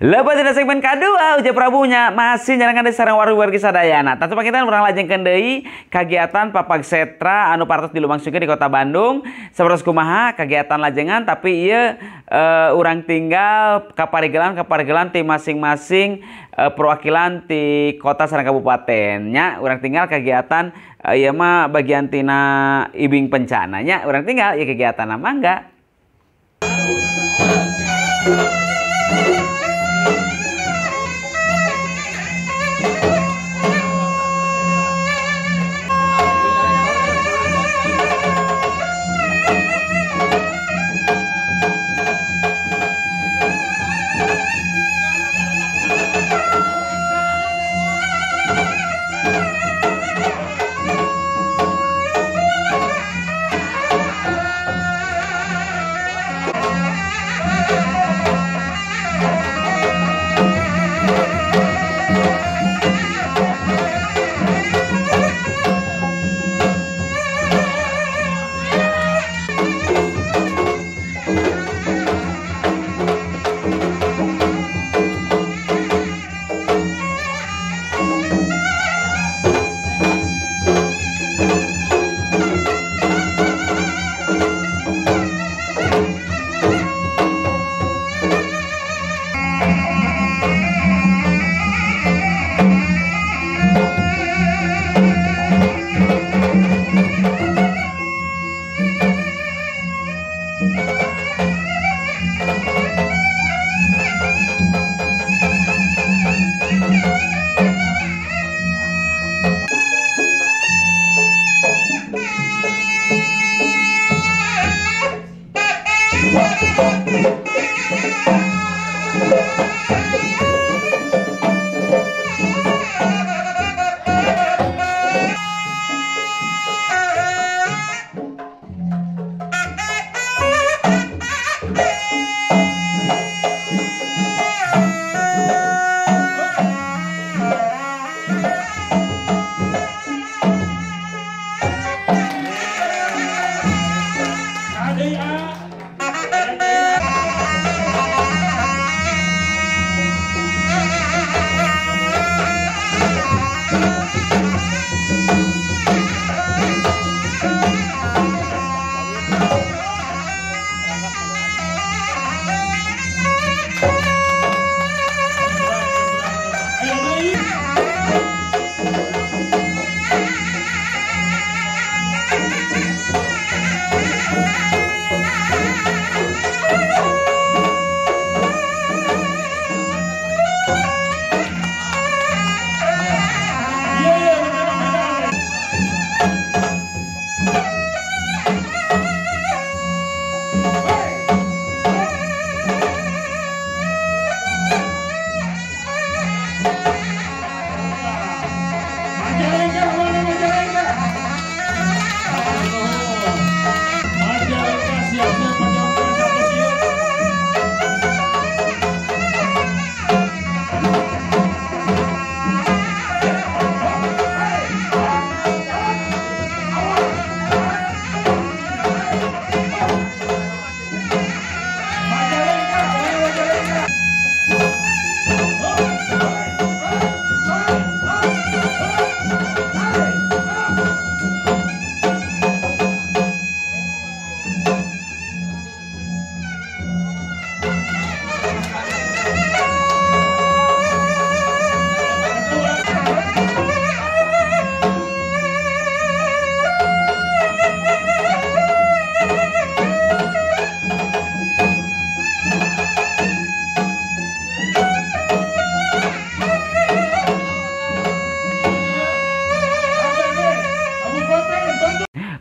Lepas dina segmen kedua Uje Prabunya masih nyarengan deui sareng wargi-wargi sadayana. Tah kita urang lajengkeun deui kagiatan Papag Setra anu parantos dilumangsungkeun di Kota Bandung. Sapertos kumaha kagiatan lajengan tapi ieu urang tinggal kaparigelan ti masing-masing perwakilan ti kota sareng kabupaten nya. Urang tinggal kegiatan ieu mah bagian tina ibing pencana nya. Urang tinggal ieu kegiatan mangga.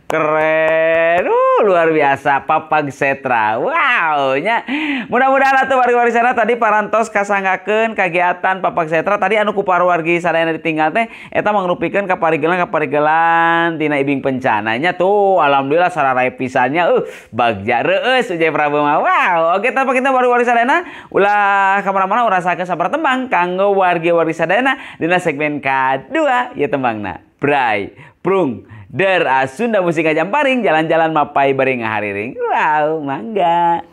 Keren, luar biasa Papag Setra. Wow nya. Mudah-mudahan atuh wargi-wargi sana tadi parantos kasanggakeun kagiatan Papag Setra tadi anu ku wargi sadayana ditinggal teh eta mangrupikeun kaparigelan tina ibing pencananya tuh alhamdulillah sararai pisannya bagja reueus Uje Prabu mah. Wow, oke tanpa kita wargi-wargi sadayana ulah kamana-mana urang rasakeun sabar tembang kanggo wargi-wargi sadayana dina segmen kadua ieu tembangna. Bray, Prung, Der Sunda musik Jamparing, jalan-jalan mapai bari ngahariring. Wow, mangga.